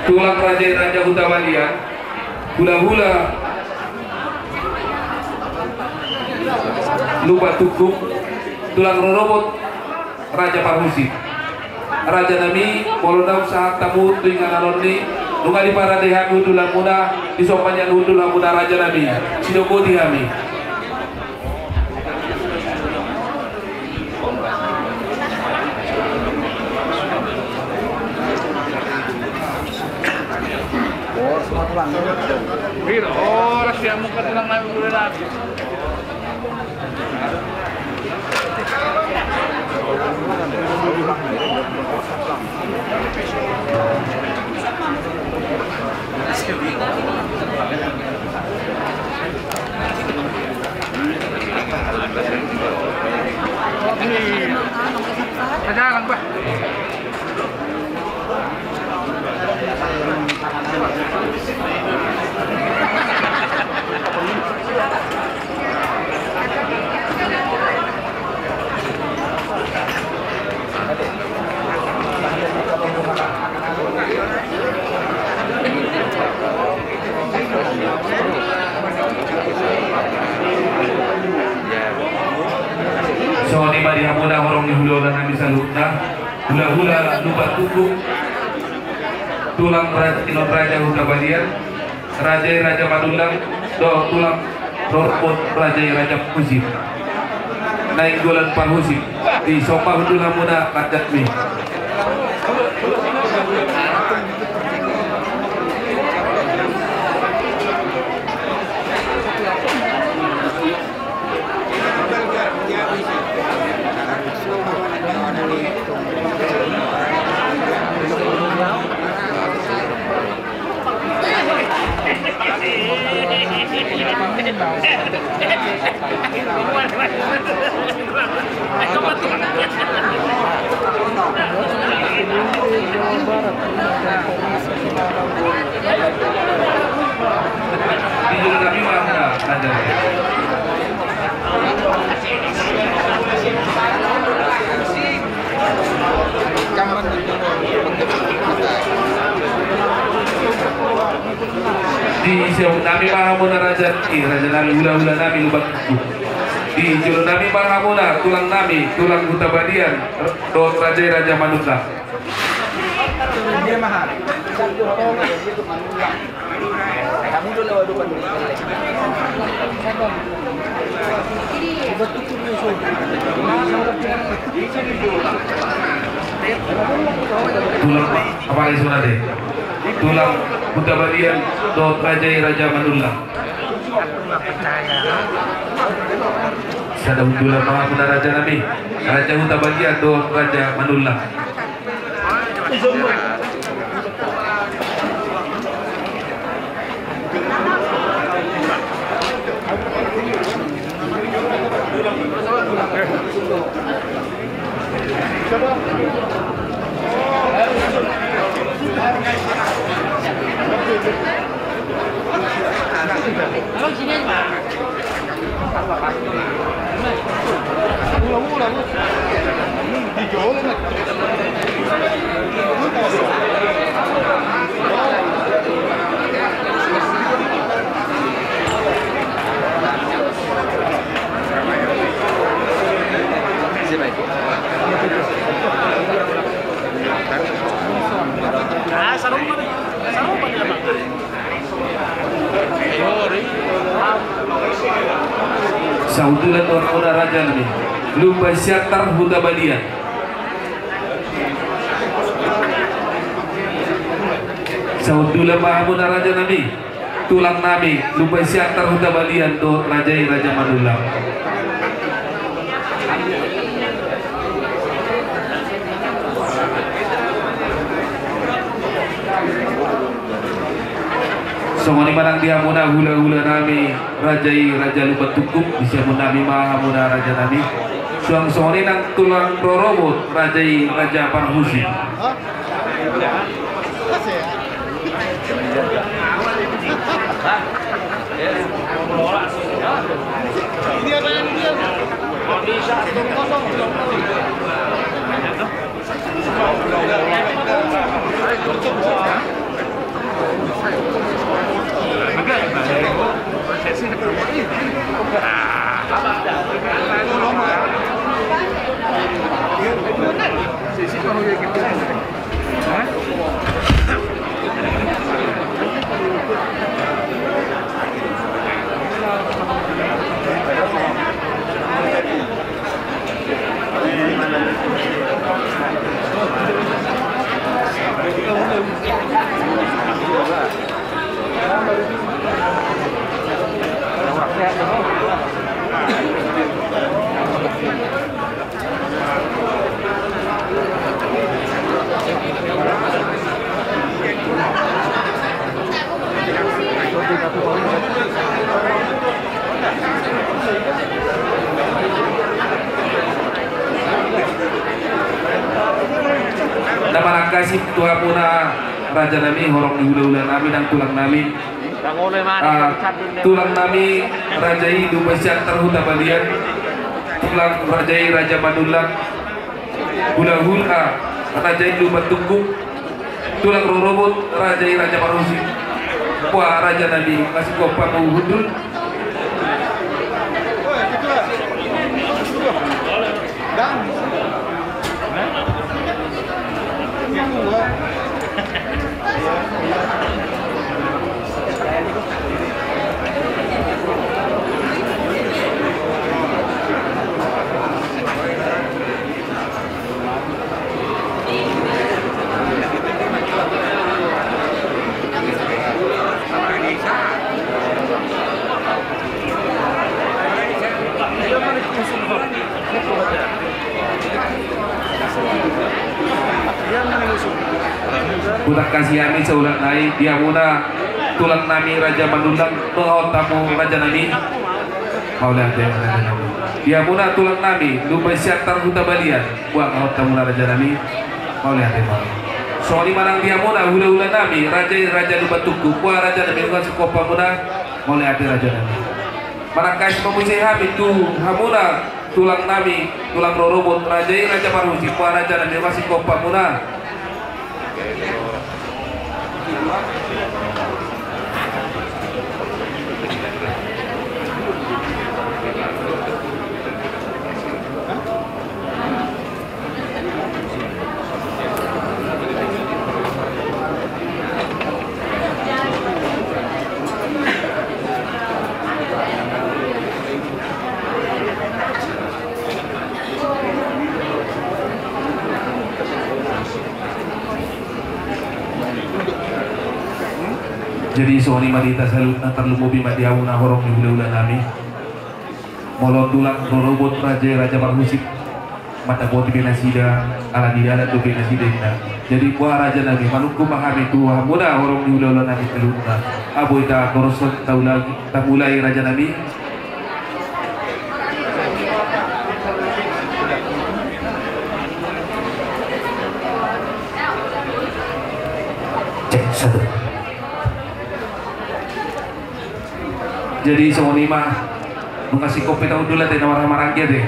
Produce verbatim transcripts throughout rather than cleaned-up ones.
Tulang raja, raja Huta Balian, hulahula Lumban Tungkung, tulang rorobot Raja Parhusip. Raja nami, molo naung sahat hamu tu inganan on i, nunga diparade hami hundulanmuna, disomba nian hundulanmuna raja nami, sidok boti hami. Horas, horas, siap muka tulang nami, boleh lagi. Ada orang, Bah. Songon i ma di hamuna horong ni hulahula nami saluhutna, hulahula Lumban Tungkung, tulang raja, inon raja Huta Balian, raja i Raja Manullang, dohot tulang rorobot raja i Raja Parhusip. Nainggolan Parhusip, disomba hundulanmuna, lanjat mi. Diseok nami ma hamuna raja i, raja nami, hulahula nami Lumban Tungkung. Dijolo nami ma hamuna tulang nami, tulang Huta Balian, dohot raja i Raja Manullang. Tulang, apalagi songon i, tulang Huta Balian dohot raja i Raja Manullang. Sada hundulan ma hamuna raja nami, raja Huta Balian dohot Raja Manullang. Sahundulan do hamuna raja nami, Lumban Siantar Huta Balian. Sahundulan ma hamuna raja nami, tulang nami Lumban Siantar Huta Balian dohot raja i Raja Manullang. Songon i ma nang di hamuna hulahula nami, raja i Raja Lumban Tungkup, di siamun nami ma hamuna raja nami. Suang songon i nang tulang rorobot, raja i Raja Parhusip. Na manangkasi tu hamuna raja nami, horong ni hulahula nami nang tulang nami. Ah, tulang nami raja i Lumban Siantar Huta Balian, tulang raja i Raja Manullang, hulahula raja i Lumban Tungkup, tulang rorobot raja i Raja Parhusip. Boha raja nami, masih kopan mau hundul. Hutangkasi hami saulak nai di hamuna tulang nami Raja Manullang, nunga hot hamu raja nami. Mauliate ma raja nami. Di hamuna tulang nami Lumban Siantar Huta Balian, boha hot hamuna raja nami. Mauliate ma. Songon i ma nang di hamuna hulahula nami raja i Raja Lumban Tungkup, boha raja nami, nunga singkop hamuna. Mauliate raja nami. Manangkasi ma muse hami tu hamuna tulang nami, tulang rorobot raja i Raja Parhusip, boha raja nami, nunga singkop hamuna. Jadi songon i ma di hita saluhutna, tarlumobi ma di hamuna horong ni hulahula nami. Molo tulang rorobot raja i Raja Parhusip, mandapoti be nasida, ala ni dalan dope nasida inna. Jadi boha raja nami, manungkun ma hami tu hamuna horong ni hulahula nami saluhutna. Boi tatorus, taulak, tamulai raja nami. Cek, satu. Jadi songon i ma, nunga singkop pe taundul ate, na marhaha maranggi ate.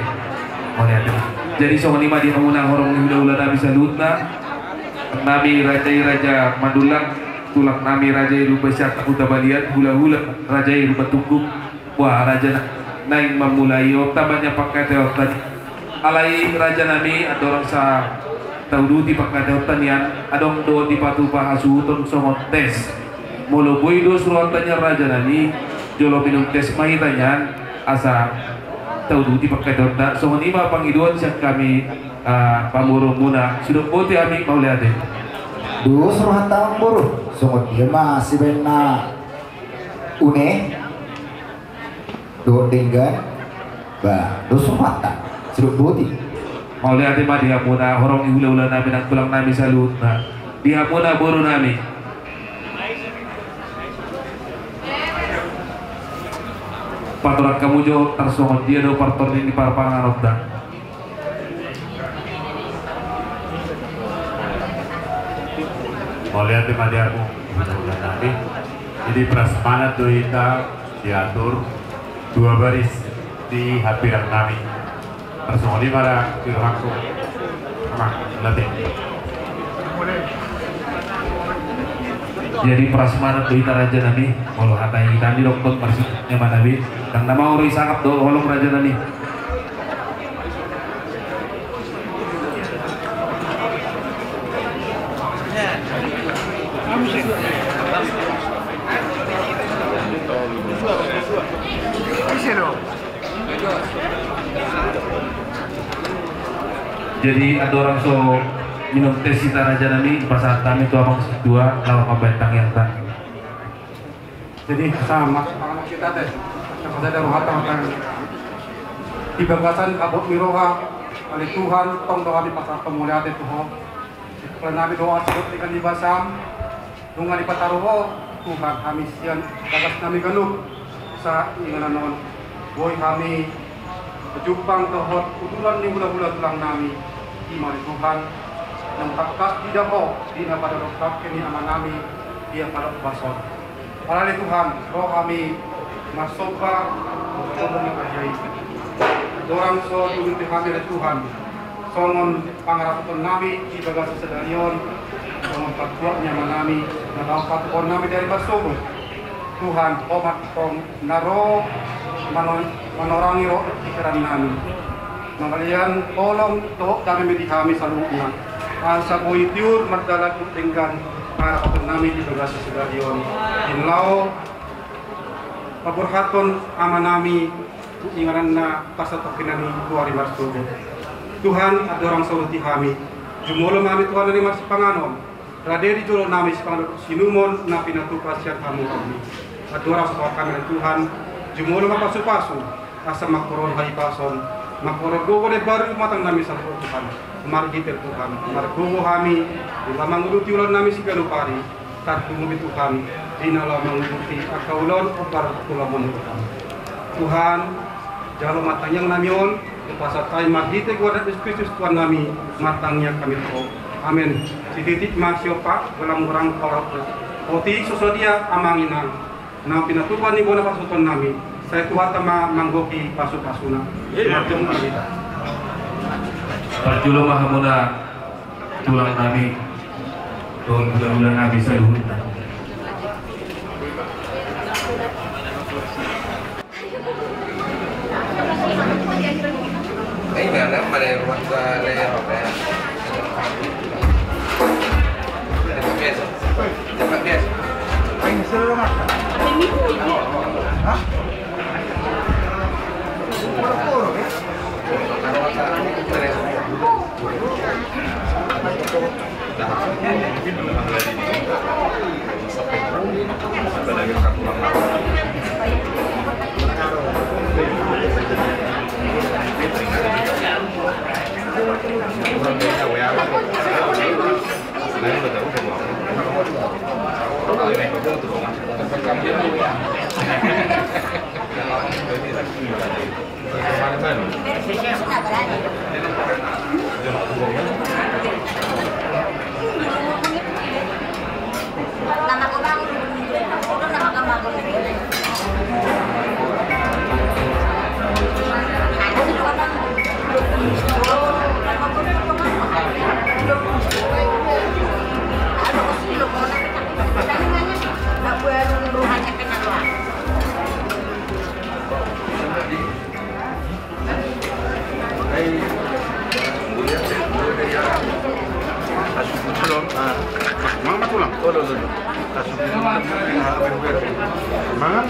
Mauliate ma. Jadi songon i ma di hamuna horong ni hulahula nami saluhutna, nami raja i Raja Manullang, tulang nami raja i Lumban Siantar Huta Balian, hulahula raja i Lumban Tungkup, boha raja na, naeng mamulai, onta ma nian pangkataionta. Alai raja nami, andorang sa tauduti pangkataionta nian, adong do dipatupa hasuhuton songon tes. Molo boi dos rohanta nian raja nami, jolo minum tes ma hita nian, asa Tauduti pangkataionta, songon i ma pangidoan sian hami, ah, pamoruonmuna, sidok boti hami mauliate. Dos rohanta amangboru, songon dia ma sibaenna une dohot denggan, ba dos rohanta, sidok boti. Mauliate ma di hamuna horong ni hulahula nami nang tulang nami saluhutna, di hamuna boru nami. Patorang hamu jo tarsongon dia do partorni ni parpanganonta. Mauliate ma di hamu. Jadi prasmanan do hita diatur dua baris di hambirang nami. Tarsongon i ma da di rohangku. Amang, latih. Jadi prasmanan do hita raja nami, molo hata hita ni dokkon marsitut ni ma nami, dang na mauri sangap do holong raja nami. Jadi andorang so minum tes hita raja nami, pasahat hami tu amang sintua laho mambahen tangiangta. Jadi sama hita tes, sama sada rohanta. Di bagasan habot ni roha, ale Tuhan, tong do hami pasahat mauliate tu Ho. Di pula nami doa sidok denggan di basam. Nunga dipataru Ho Tuhan hami sian bagas nami ganup sainganan on, boi hami jumpang dohot uduran ni hulahula tulang nami. I ma ale Tuhan, naung tangkas diida Ho di na padorong bangke ni ama nami di Padang Bason. Alai ale Tuhan, ro hami marsomba, marsomba ni raja i. Andorang so tuduti hami ale Tuhan, songon pangarapoton nami di bagasan sadari on, songon patuduhon ni ama nami na laho patuduhon nami di ari parsogot. Tuhan, Ho ma tong na ro mano-, manorangi roha pikiran nami. Mangalian holong dohot dame ma di hami saluhutna. Asa boi tiur mardalan tu denggan pangarapoton nami di bagasan sadari on. Di na laho paborhathon ama nami tu ingananna parsatongkinan i tu ari marsogot. Tuhan, andorang so tuduti hami, jumolo ma hami Tuhan na marsipanganon. Rade di jolo nami sipanganon dohot sinumon na pinatupa sian hamu on. Andorang so tuat hami ale Tuhan, jumolo ma pasupasu, asa mangkorhon hahipason, mangkorhon gogo na imbaru di lumobi nami saluhut Tuhan. Marhite Tuhan, margogo hami, di na laho manguduti ulaon nami siganup ari, tarlumobi Tuhan, di na laho manguduti angka ulaon hombar tu lomo ni roha. Tuhan, jalo ma tangiang nami on, hupasahat hami marhite goar ni Jesus Kristus Tuhan nami, martangiang hami tu Ho. Amen. Sititi ma siompa, golang-golang parroha. Otik so sadia amang inang, na pinatupa ni bona pasupasu nami, sai Tuhanta ma manggohi pasupasuna. Amen. Martangiang ma hita. Parjolo ma hamuna tulang nami, dohot hulahula nami saluhutna. Mangan ma tulang. Mangan.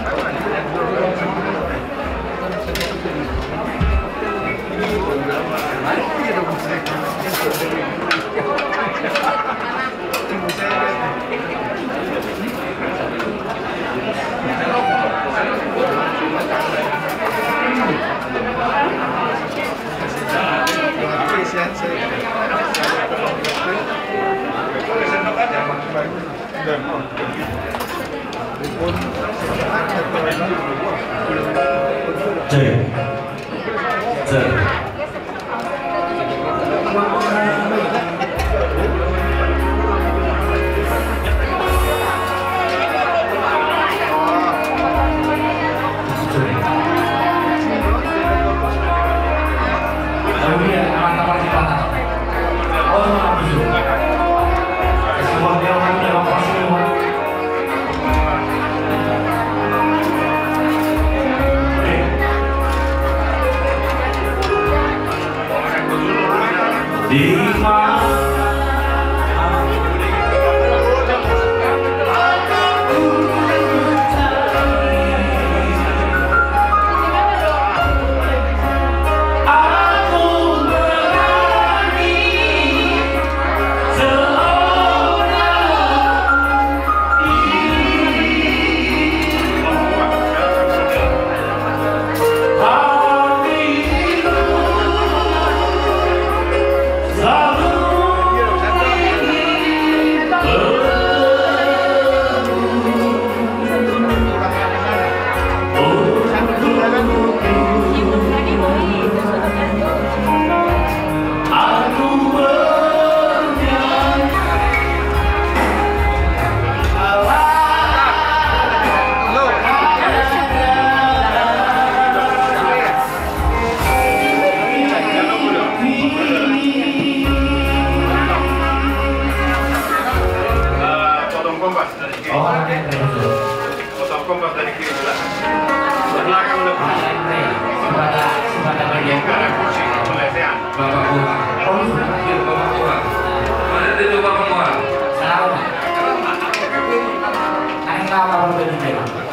Cek. Cek. Potong kompas dari kiri. Potong kompas dari kiri sebelah. Belakang udah. Bapak Gua. Iya, Bapak Gua. Mana dia tuh, Bapak Gua? Salah. Aneh, Bapak Gua.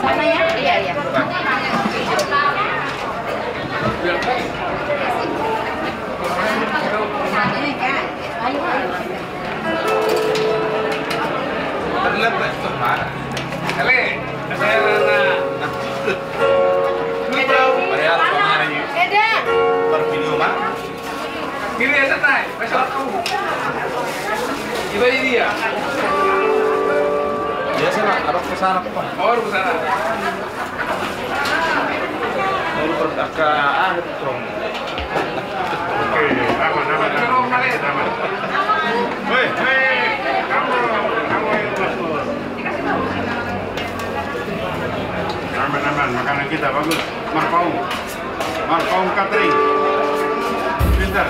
Sana ya? Iya, iya. Terlambat tuh, Mak. Ale, saya Rana. Lu tahu? Bayar sama hari. Ada. Bervideo, Mak. Ini ya, santai. Masya Allah. Iba ini ya. Biasa, Mak. Ada pesanan, Pak. Oh, ada pesanan. Oke, aman, aman, aman, aman. Hei, hei, kamu, kamu yang masuk. Aman, aman, makanan kita bagus. Marpaung. Marpaung Catering. Pintar.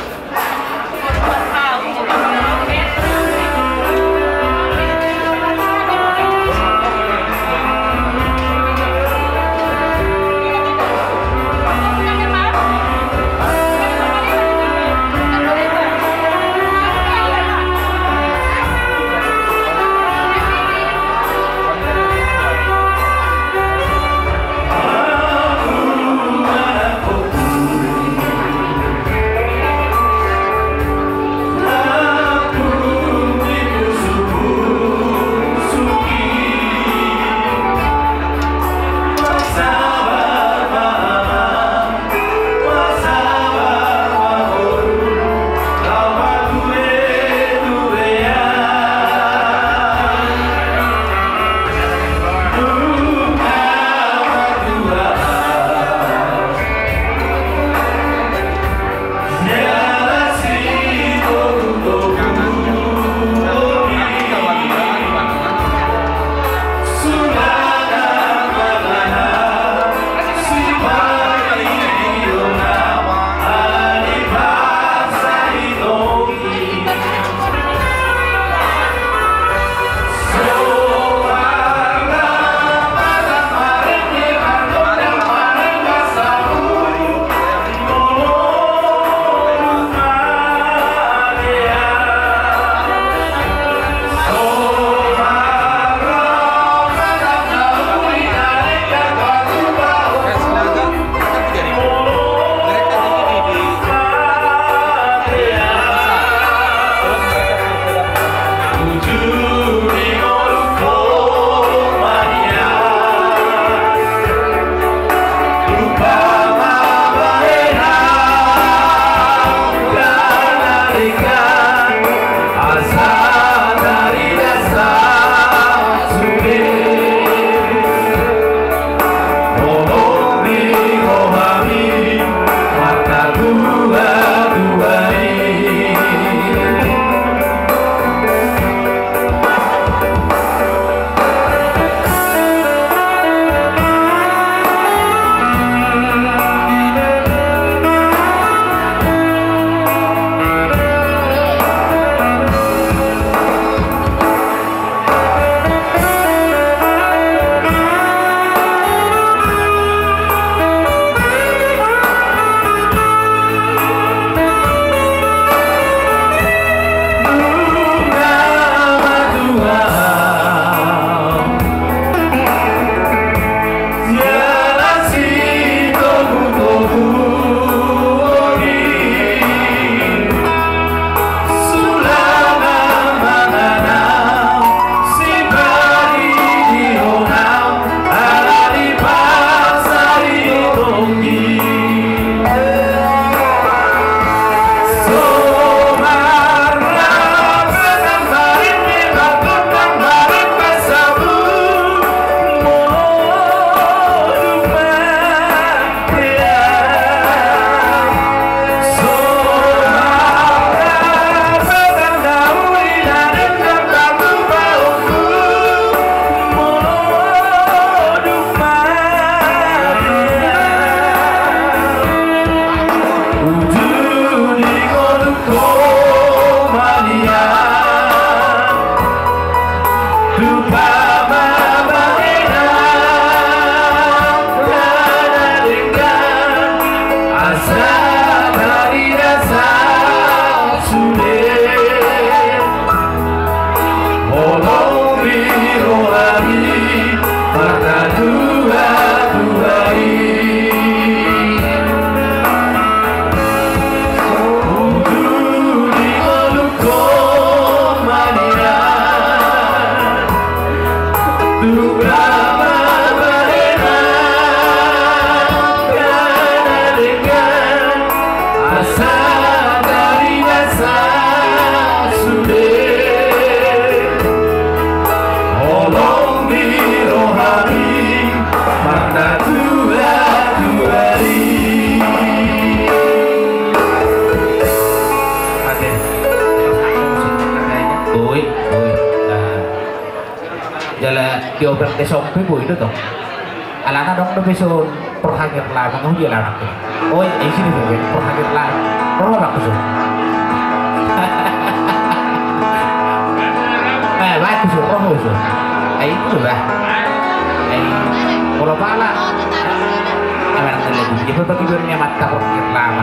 Di open te sompe boi do tong. Alana adong dope son Porhangir Lama, nga hudi alana tu. Oi, isi do sompe Porhangir Lama. Roha bang tu son. Eh, baik tu son, roha tu son. Ai itu do bah. Ai, molo pala. Ai, mana tu lagu. Dia bagi dunia mata Porhangir Lama.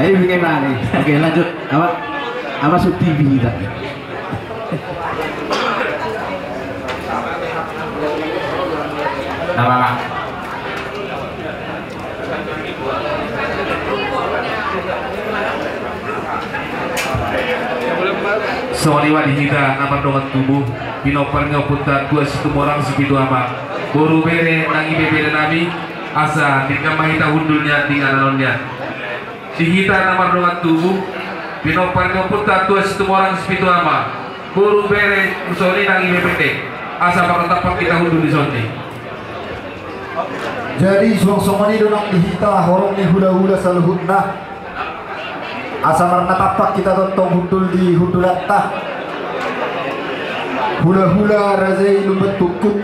Ayo bikin lagi. Oke, lanjut. Apa? Apa sub T V kita? Apa? Songon i ma di hita na mardongan tubu, pinompar ni ompunta Tuan Situmorang Sipitu Ama, boru bere nang ibebere nami, asa denggan ma hita hundul nian di inganan on nian. Di hita na mardongan tubu, pinompar ni ompunta Tuan Situmorang Sipitu Ama, boru bere songon i nang ibebere, asa marnatampak hita hundul di son i. Jadi suang songon i do nang di hita horong ni hulahula saluhutna. Asa marnatampak hita tongtong hundul di hundulanta. Hulahula raja i Lumban Tungkut,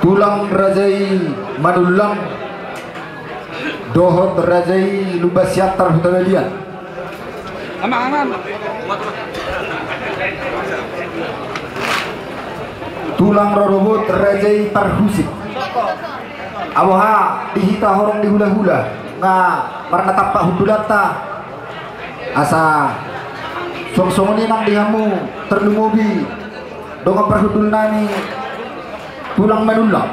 tulang raja i Manullang, dohot raja i Lumban Siantar Hutabalian. Tulang rorobot raja i Parhusip. Aboha di hita horong ni hulahula nga marnatampak hundulanta. Asa suang songon i nang di hamu tarlumobi dongan parhundul nami tulang Manullang.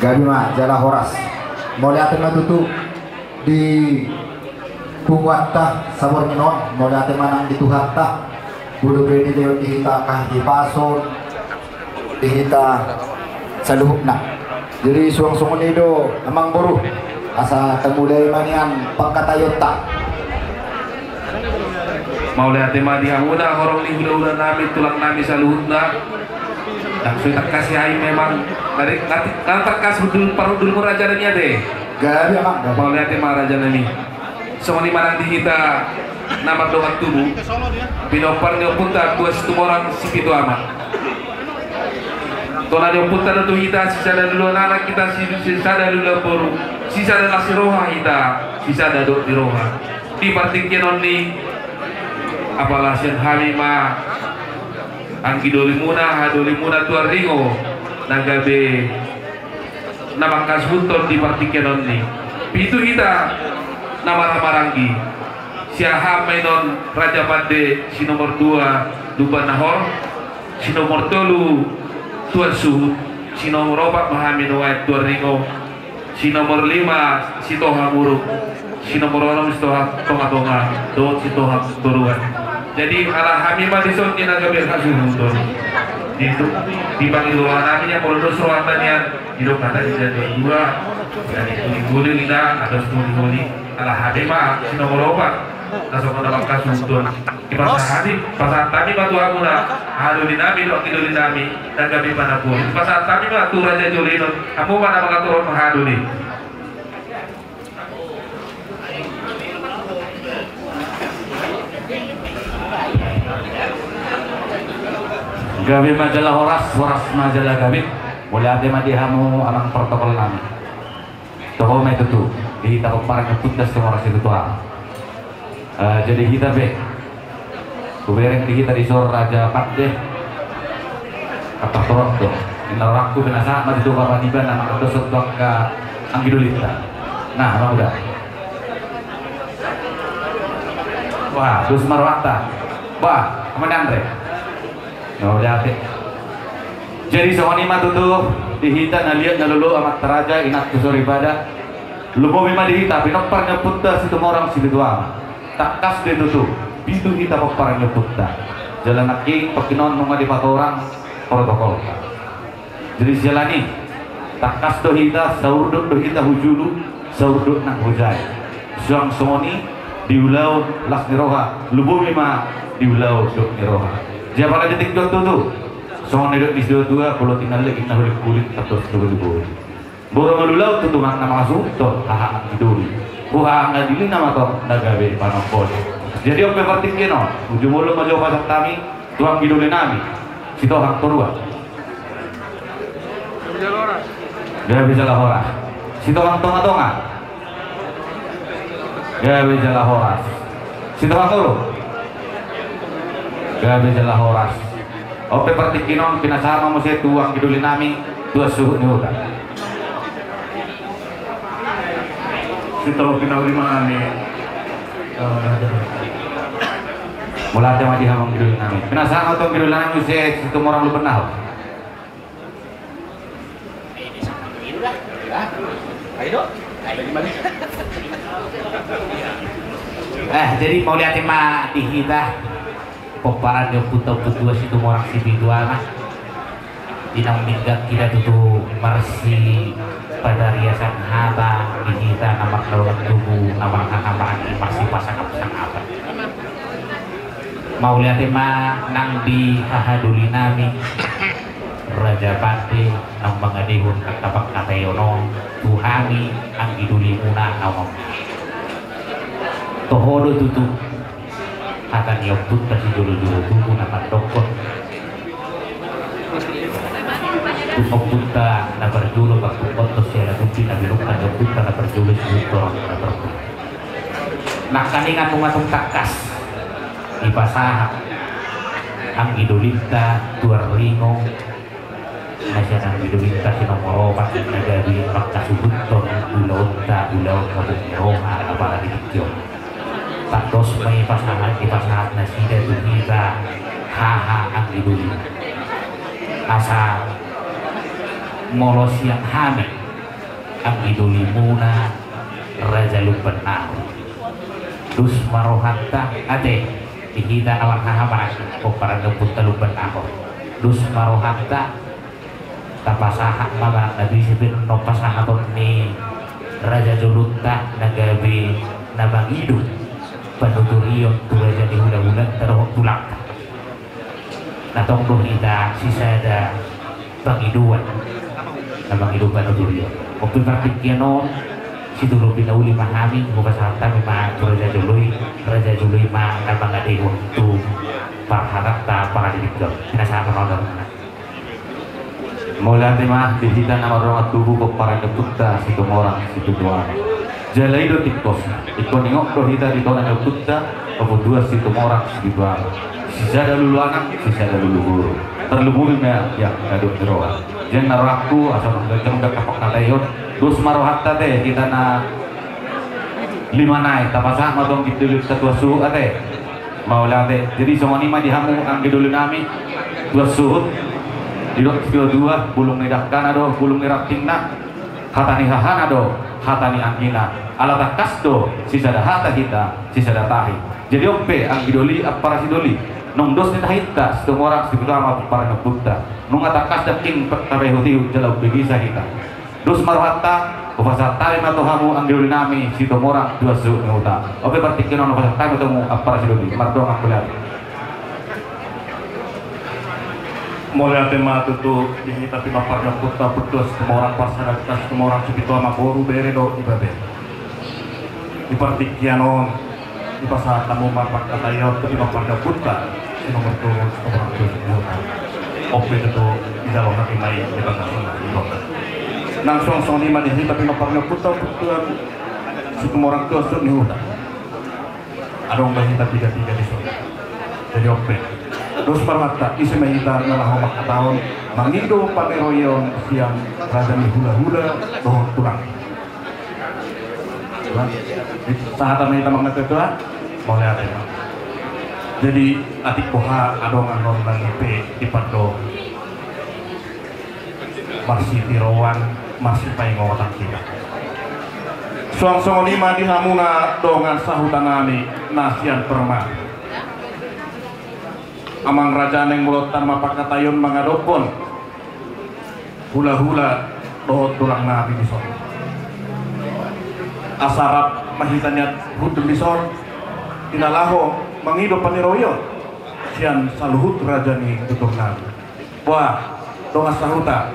Gabe ma jala horas. Mauliate ma tutu di punguanta saborngin on, mauliate ma nang di Tuhanta. Boru bere dilehon di hita hahipason di hita saluhutna. Jadi suang songon i do amang boru, asa tamulai ma nian pangkataionta. Mauliate ma di hamuna horong ni hulahula nami, tulang nami saluhutna. Ndang so tangkas i memang. Ndang tangkas hundul parhundulmu raja nami ate. Gabe amang. Mauliate ma raja nami. Songon i ma nang di hita na mardongan tubu, pinompar ni ompunta Tuan Situmorang Sipitu Ama. Tona ni ompunta do tu hita, sisada luluan anak hita, si-, sisada luluan boru, sisada las ni roha hita, sisada dok ni roha. Di partingkian on ni, apala sian hami ma anggidolimuna, hadolimuna Tuan Ringo, na gabe na manghasuhuthon di partingkian on ni. Pitu hita na marhahamaranggi. Sian hami ma inon Raja Pande si nomor dua Lumban Nahor, si nomor tolu Tuan Suhut, si nomor opat ma hami nuaeng Tuan Ringo, si nomor lima Sitohang Uruk, si nomor onom Sitohang Tongatonga, dohot Sitohang Toruan. Jadi ala hami ma dison di na gabe hasuhuton. Di tu, di pangidoan nami na molo dos rohanta nian, didok hata di na dua, jadi tuli-tuli na, atas tuli-tuli. Ala hami ma si nomor opat na songon na manghasuhuton. Dipasahat hami, pasahat hami ma tu hamuna, hahadoli nami dohot anggidolinami, na gabe panamboli. Pasahat hami ma tu raja jolo i, hamu ma na mangaturhon hahadoli. Gabe ma jala horas, horas ma jala gabe. Mauliate ma di hamu amang protokol nami. Toho ma i tutu, di hita pomparan ni ompunta Situmorang Sipitu Ama. Eh, jadi hita pe. Hubereng di hita dison Raja Pande. Apa torop do. Inna rohangku pinasahat ma di tua paniban na mangadoshon tu angka anggidolinta. Nah, amang uda. Wah, dos ma rohanta. Bah, amang ni Andre. Mauliate. Jadi songon i ma tutu di hita na liat na lolo, amanta raja, inanta soripada. Lumobi ma di hita pinompar ni ompunta Situmorang Sipitu Ama. Tangkas do i tutu, pitu hita pomparan ni ompunta. Jala nangkin tongkin on nunga dipatorang protokolta. Jadi siala ni, tangkas do hita, saurdot do hita hu julu, saurdot nang hu jai. Suang songon i, di ulaon las ni roha, lumobi ma di ulaon dok ni roha. Jadi apala di tingki on tutu, songon na nidok ni situatua, molo tinggal lagi na huling-huling, tangkas do huling-huling. Boru molo ulaon tutu ma na mangasuhuthon haha anggidolinami. Haha anggidolinami ma tong na gabe panamboli. Jadi on pe partingkian on, ujung olo ma jo pasahat hami tu anggidolinami Sitohang Toruan. Gabe jala horas. Sitohang Tongatonga. Gabe jala horas. Sitohang Uruk. Gabe jala horas. On pe partingkian on pinasahat ma muse tu anggidolinami Tuan Suhut ni Huta. Tolong pinau lima nami. Mauliate ma di hamu anggi doli nami. Pinasahat ma tu anggi doli nami muse Situmorang Lumban Nahor. Eh, jadi mauliate ma di hita pomparan ni ompunta Ompu Dua Situmorang Sipitu Ama. Di naung denggan hita tutu marsipatariasan hata di hita na mardongan tubu na marhahamaranggi marsipasangapsangapan. Mauliate ma nang di haha doli nami Raja Pande naung mangadehon angka pangkataion on tu hami anggi dolimuna na onom. Toho do tutu hata ni ompunta sijolojolo tubu na mandokkon tu ompunta na parjolo, parpungkot siala tupi na binungka ni ompunta na parjolo sihuntoran na parpungkot. Nangkaningan nunga tung tangkas dipasahat anggi dolinta Tuan Ringo na sian anggi dolinta si nomor opat na gabe mangkasuhuthon ulaonta ulaon habong ni roha na pala di tingki on. Tangkas ma i pasahat, dipasahat nasida tu hita haha anggi doli. Asa molo sian hami anggi dolimuna Raja Lumban Nahor, dos ma rohanta ate di hita na marhahamaranggi pomparan ni ompunta Lumban Nahor. Dos ma rohanta tapasahat ma manang na bisa pe annon pasahaton ni raja jolonta na gabe na mangido panuturion tu raja ni hulahulanta dohot tulangta. Na tong do hita sisada pangidoan na mangido panuturion. On pe partingkian on situtu pinauli ma hami, hupasahat hami ma tu raja jolo i, raja jolo i ma na mangadehon tu parhatanta pala di tingki on. Pinasahat ma rohanta. Mauliate ma di hita na mardongan tubu pomparan ni ompunta Situmorang Sipitu Ama. Jala i do tingkosna, ingkon ingot do hita di tona ni ompunta Ompu Dua Situmorang Sipitu Ama. Sisada lulu anak, sisada lulu boru. Tarlumobi ma di angka dongan ni roha. Jadi na rohangku asa mangganjang do angka pangkataion. Dos ma rohanta ate hita na lima nai, tapasahat ma tu anggi dolinta tuan suhut ate. Mauliate. Jadi songon i ma di hamu anggi doli nami tuan suhut. Didok situa-tua, bulung ni dangkana do bulung ni rantingna. Hata ni hahana do hata ni anggina. Ala tangkas do sisada hata hita, sisada tahi. Jadi on pe anggi doli, ampara sidoli, naung dos ni tahinta Situmorang Sipitu Ama pomparan ni ompunta, nunga tangkas nangkin tapaihutihut jala umbegisa hita. Dos ma rohanta, hupasahat hami ma tu hamu anggi doli nami Situmorang tuan suhut ni huta. On pe partingkian on hupasahat hami ma tu hamu ampara sidoli, mardongan mauliate. Mauliate ma tutu di hita pinompar ni ompunta Ompu Dua Situmorang, parsada hita Situmorang Sipitu Ama, boru, bere dohot ibebere. Di partingkian on dipasahat hamu ma pangkataion tu pinompar ni ompunta si nomor tolu Situmorang tuan suhut ni huta. On pe tutu dijalo hami ma i di bagasan na di bagasan. Nang suang songon i ma di hita pinompar ni ompunta Ompu Dua Situmorang tuan suhut ni huta. Adong ma hita piga-piga dison. Jadi on pe, dos ma rohanta, ise ma hita na laho manghatahon mangido paniroion sian raja ni hulahula dohot tulang. Sahata ma hita mangatua-tua. Mauliate ma. Jadi atik boha adong annon nang i pe dipandok marsitiroan, marsipaingotan hita. Suang songon i ma di hamuna dongan sahuta nami na sian Permata. Amang raja, naeng mulaonta ma pangkataion mangadophon hulahula dohot tulang nami dison. Asa rap ma hita nian hundul dison di na laho mangido paniroion sian saluhut raja ni tutur nami. Boha, dongan sahuta.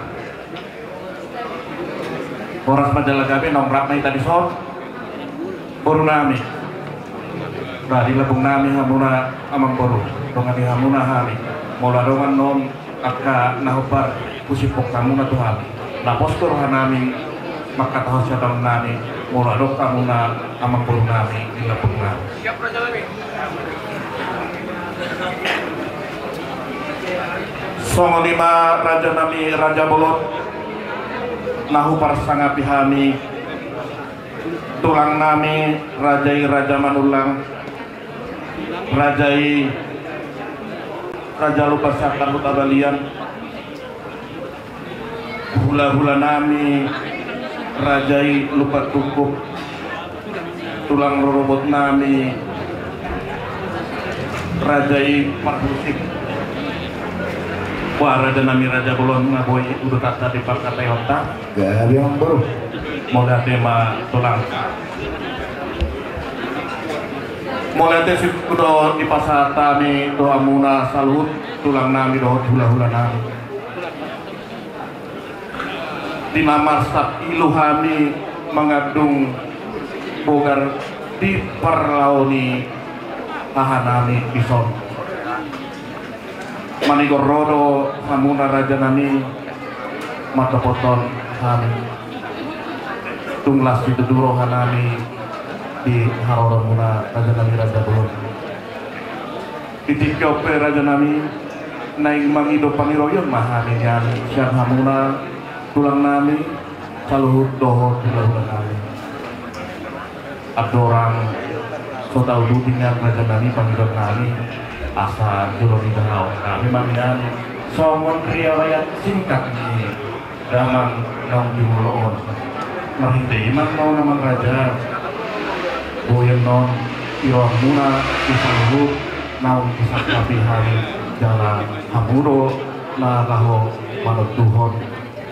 Horas ma jala gabe, naung rap ma hita dison. Boru nami. Bah, dilambung nami hamuna amang boru. Dongani hamuna hami. Molo adong annon angka na hombar husiphon hamuna tu hami, na pos do roha nami mangkatahon siatangon nami molo adong hamuna amang boru nami di lambung nami. Songon i ma raja nami, raja bolon, na huparsangapi hami. Tulang nami, raja i Raja Manullang, raja i Raja Lumban Siantar Huta Balian, hula-hula nami, raja i Lumban Tungkup, tulang rorobot nami, raja i Parhusip. Wah, raja nami, raja bolon, na boi udutanta di parkataionta. Gabe, amang boru. Mauliate ma, tulang. Mauliate situtu do dipasahat hami tu hamuna saluhut, tulang nami dohot hula-hula nami, di na marsap ilu hami mangandung bogar di parlao ni haha nami dison. Manigor ro do hamuna, raja nami, mandopothon hami. Tung las situtu roha nami di haroramuna, raja nami, raja bolon. Di tingki on pe, raja nami, naeng mangido pangidoan ma hami nian sian hamuna, tulang nami, saluhut dohot hula-hula nami. Andorang so tauduti nian, raja nami, pangidoan nami, asa jolo dijahaon hami ma nian songon riwayat singkat ni damang naung jumolo on. Marhite i ma on, amang raja, boi annon tiroanmuna di saluhut naung disantapi hami, jala hamu do na laho manontuhon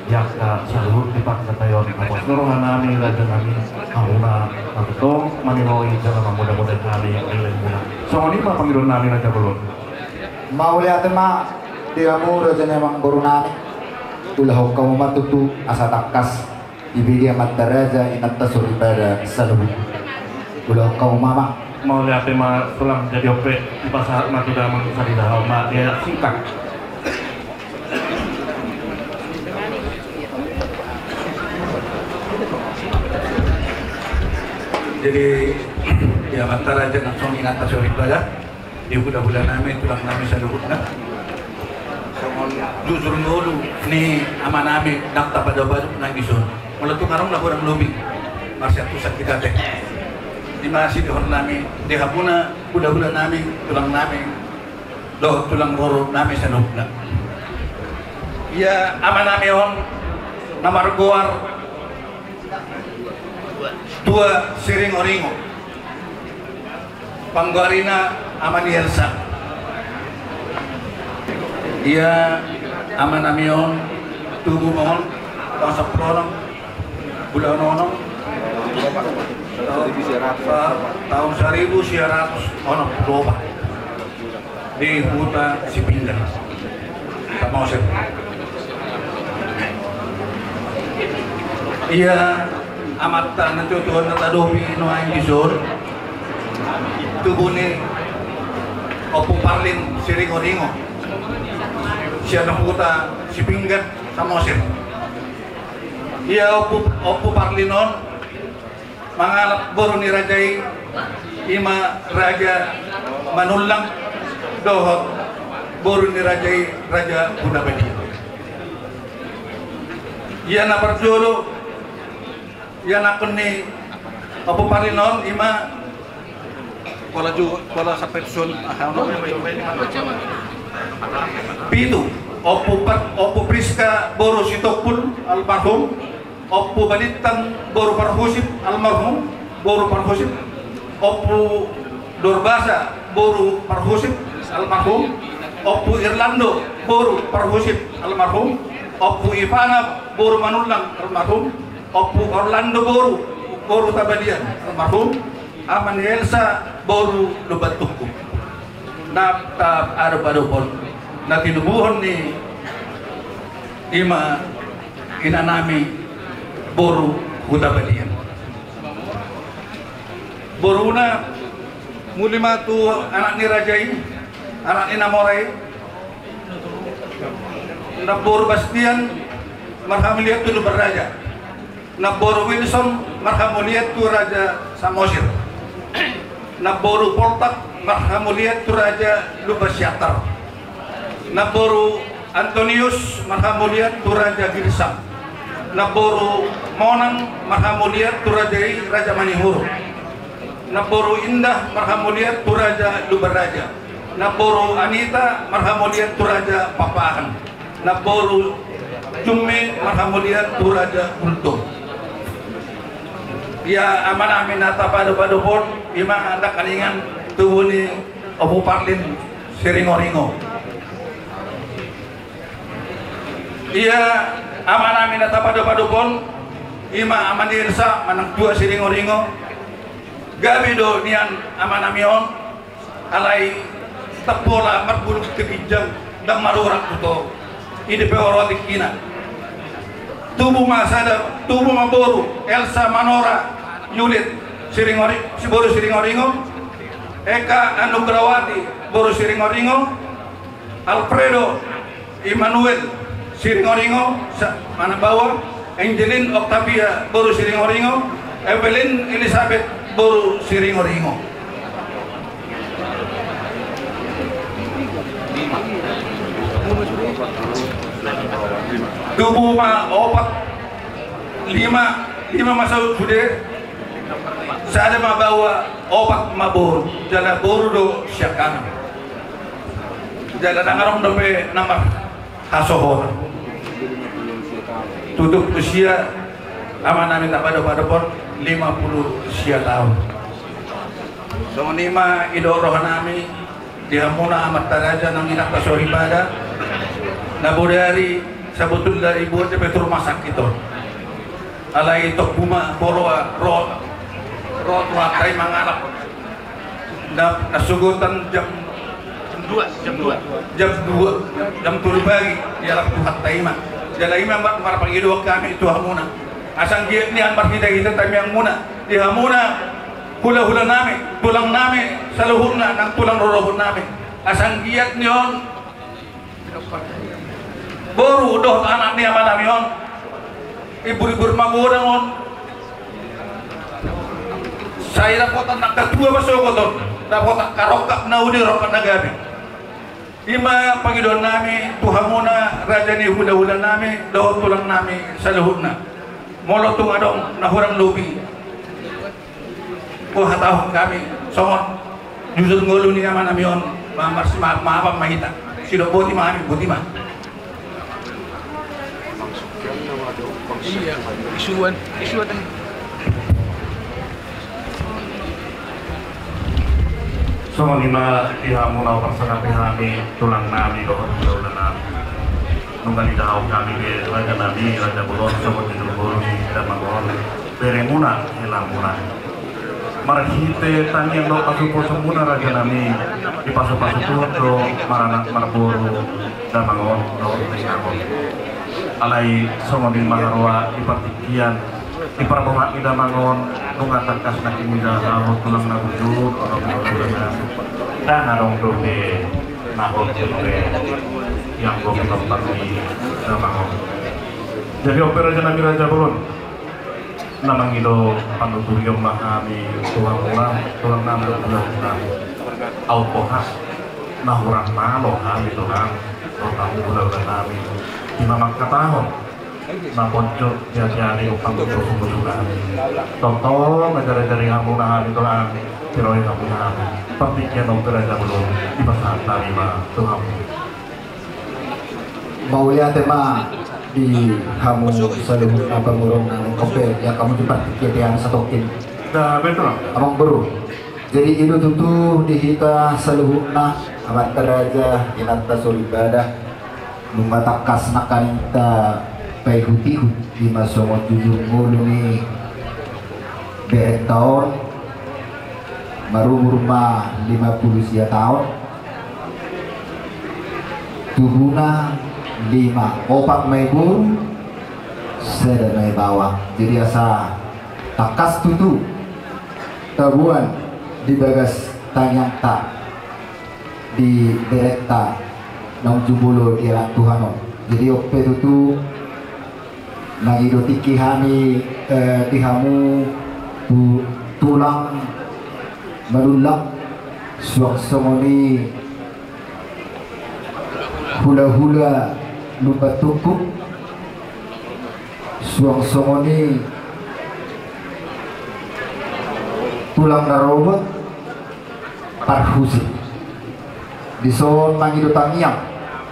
di angka saluhut di parkataion. Pos do roha nami, raja nami, hamuna na tongtong maniroi jala mamuda-mudai hami lelengmuna. Songon i ma pangidoan nami, raja bolon. Mauliate ma di hamu, raja ni amang boru nami. Ulahon hamu ma tutu asa tangkas dibege amanta raja, inanta soripada saluhut. Ulahon hamu ma, amang. Mauliate ma, tulang. Jadi on pe dipasahat ma tu damang, asa dijahaon ma riwayat singkat. Jadi, di amanta raja nang songon inanta soripada, di hula-hula nami, tulang nami saluhutna, songon jujur ngolu ni ama nami nang tapadu-padu nang dison. Molo tung adong na hurang lobi, marsiantusan hita ate. Di ma sidihon nami di hamuna hula-hula nami, tulang nami dohot tulang rorobot nami saluhutna. Ia ama nami on na margoar Tua Siringoringo, panggoarina ama ni Elsa. Ia ama nami on tubu ma on taon sampulu onom, bulan onom, taon, taon saribu sia ratus onom pulu opat, di huta Sipinggan, Samosir. Ia amanta na tuatua na tadopi nuaeng dison, tubu ni Ompu Parlin Siringoringo, sian huta Sipinggan, Samosir. Ia Ompu, Ompu Parlin on mangalap boru ni raja i, i ma Raja Manullang, dohot boru ni raja i Raja Hutabadia. Ia na parjolo, ia na keenam ni Ompu Parlin on, i ma pola ju, pola sampai sun, aha, ono. Pitu, Ompu Par-, Ompu Priska boru Sitompul, almarhum. Ompu Balintang boru Parhusip, almarhum, boru Parhusip. Ompu Dorbasa boru Parhusip, almarhum. Ompu Irlando boru Parhusip, almarhum. Ompu Ivana boru Manullang, almarhum. Ompu Orlando boru, boru Tabadian, almarhum. Ama ni Elsa boru Lumban Tungkup. Na tapadopadophon, na tinubuhon ni, i ma ina nami boru Hutabadia. Boruna, muli ma tu anak ni raja i, anak ni na mora i. Namboru Bastian, marhamulian tu Lumban Raja. Namboru Wilson, marhamulian tu Raja Samosir. Namboru Poltak, marhamulian tu Raja Lumban Siantar. Namboru Antonius, marhamulian tu Raja Girsang. Namboru Monang marhamuliat tu raja i, Raja Manihuru. Namboru Indah marhamuliat tu Raja Lumban Raja. Namboru Anita marhamuliat tu Raja Pakpahan. Namboru Jummi marhamuliat tu Raja Gultom. Ia amanami na tapadopadop on, ima nangkaningan tubu ni Ompu Parlin Siringoringo. Ia amanami na tapadopadop on, ima ama ni Elsa manang tua Siringoringo. Gabe do nian amanami on, alai ndang pola marbulung tu ginjang, ndang marurat tu toru. I do pe ro tingkina. Tubu ma sada, tubu ma boru Elsa Manora Yulit Siringori-, si boru Siringoringo, Eka Anugrawati boru Siringoringo, Alfredo Immanuel Siringoringo, sa-, anak baoa, Angelin Octavia boru Siringoringo, Evelyn Elizabeth boru Siringoringo. Tubu ma opat, lima, lima ma sude, sada ma baoa, opat ma boru, jala boru do siangkangan. Jala ndang adong dope na marhasohotan. Tutup usia amanami tapadopadop on lima pulu sia taon. Songon i ma didok rohanami di hamuna amanta raja nang inanta soripada, na bodari sabotulna dibuat dope tu rumah sakit on. Alai tongtong ma boru ro, ro tu hata i mangalap. Na, na sogot an jam dua, jam dua. Jam dua, jam tolu pagi, dialap tu hata i ma. Jala i ma mar-, marpangidoan hami tu hamuna. Asa anggiat nian marhitehite tangiangmuna di hamuna hulahulanami, tulangnami saluhutna nang tulang rorobotnami. Asa anggiat nian boru dohot anak ni amanami on, imbur-imbur magodang on. Sai dapotan angka tua ma sogot on, dapotan angka rongkap na uli, rongkap na gabe. I ma pangidoannami tu hamuna raja ni hulahulanami dohot tulangnami saluhutna. Molo tung adong na hurang lobi, huhatahon hami songon jujur ngolu ni amanami on, ma-, marsimaaf-maafan ma hita. Sidok boti ma hami, boti ma. Iya, isuan, isuan. Songon i ma di hamu na huparsangapi hami, tulangnami dohot hulahulanami. Nunga didahahon hami be rajanami, raja bolon, songon jujur ngolu ni damang on, beremuna, helamuna. Marhite tangiang dohot pasupasu muna rajanami, dipasupasu Tuhan do maranak marboru damang on dohot inang on. Alai songon i ma haroa di partingkian, di parboruak ni damang on, nunga tangkas nangkin didahahon tulang na bujur, onom na bujur. Ndang adong dope na hot dope, ianggo pinompar ni damang on. Jadi on pe rajanami raja bolon, na mangido panuturion ma hami tu hamuna, tulangnami dohot hulahulanami. Aut boha na hurang malo hami tulang dohot hulahulanami. Ima mangkatahon na ponjot di ate-ate, umpangan tu suku-suku hami. Tongtong na jari-jari hamuna hami tulang, tiroi hamuna hami. Partingkian on pe raja bolon, dipasahat hami ma tu hamu. Mauliate ma di hamu saluhutna pamoruonnami. On pe, ia hamu di partingkian, di hamu satongkin. Dah, betul. Amang boru. Jadi i do tutu di hita saluhutna, amanta raja, inanta soripada, nunga tangkas nangkaningan ta paihut-ihut, ima songon jujur ngolu ni berenta on, marumur ma lima pulu sia taon, tubuna lima, opat ma i boru, sada ma i baoa. Jadi asa tangkas tutu taboan di bagas tangiangta di berenta naung jumolo dialap Tuhan on. Jadi on pe tutu mangido tingki hami, eh, di hamu tu-, tulang Manulak, suang songon i hulahula Lumban Tungkuk, Suang songon i tulang na rorobot parhusip. Dison mangido tangiang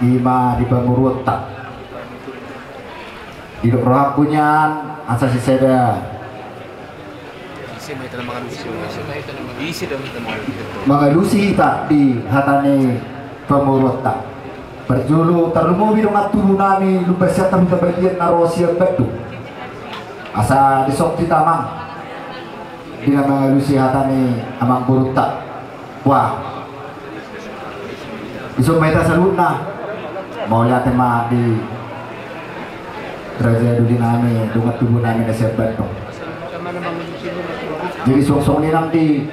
i ma di pamoruonta. Didok rohangku nian asa sisada mangalusi hita di hata ni pamoruonta. Parjolo tarlumobi dongan tubu nami Lumban Siantar Huta Balian na ro sian Bandung. Asa dison hita amang di na mangalusi hata ni amangborunta. Wah. Dison ma hita saluhutna. Mauliate ma di raja doli nami, dongan tubu nami na sian Bandung. Jadi suang songon i nang di,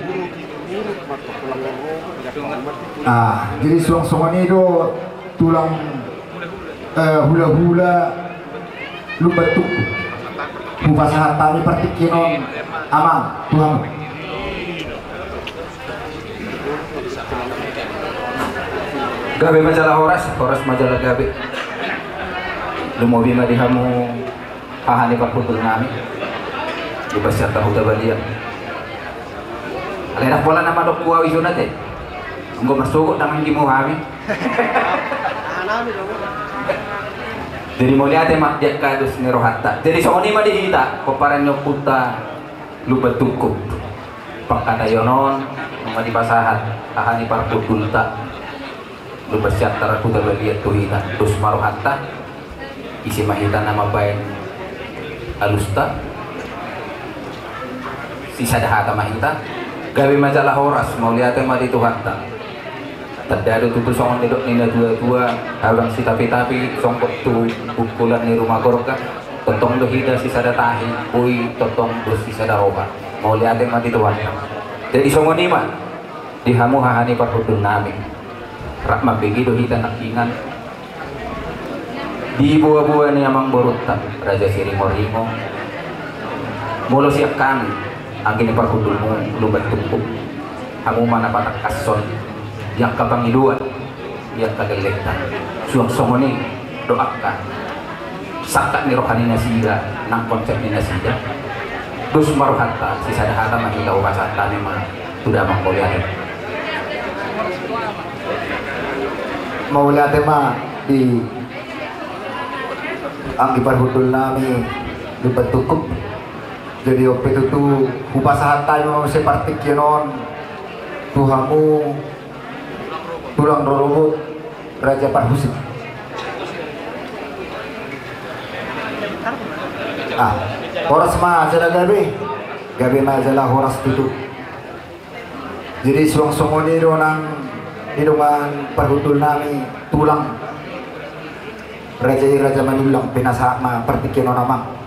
ah, jadi suang songon i do tulang, eh, hulahula Lumban Tungku. Hupasahat hami partingkian on amang tu hamu. Gabe ma jala horas, horas ma jala gabe. Lumobi ma di hamu haha ni parhundul nami Lumban Siantar Huta Balian. Alai ndang pola na mandok tu au i songon i ate. Anggo marsogot ndang anggimu hami. Jadi mauliate ma di angka dos ni rohanta. Jadi songon i ma di hita pomparan ni ompunta Lumban Tungku. Pangkataion on nunga dipasahat haha ni parhundulta Lumban Siantar Huta Balian tu hita, dos ma rohanta. Ise ma hita na mambahen alusta? Sisada hata ma hita. Gabe ma jala horas, mauliate ma di Tuhanta. Tanda do tutu songon nidok ni natuatua, habang sitapitapi songgot tu bungkulan ni ruma gorga. Tongtong do hita sisada tahi, boi tongtong do sisada roha. Mauliate ma di Tuhanta. Jadi songon i ma di hamu haha ni parhundul nami. Rap mambege do hita nangkiningan di boaboa ni amangborunta Raja Siringoringo. Molo sian hami anggi ni parhundulmu Lumban Tungku, hamu ma na patangkashon di angka pangidoan, di angka gellengta. Suang songon i do angka sangkap ni roha ni nasida nang konsep ni nasida. Dos ma rohanta, sisada hata ma hita hupasahat hami ma tu damang, mauliate. Mauliate ma di anggi parhundul nami Lumban Tungku. Jadi on pe tutu hupasahat hami ma muse partingkian on tu hamu tulang rorobot raja parhusip. Ah, horas ma jala gabe, gabe ma jala horas tutu. Jadi suang songon i do nang di dongan parhundul nami tulang raja i Raja Manullang, pinasahat ma partingkian on amang.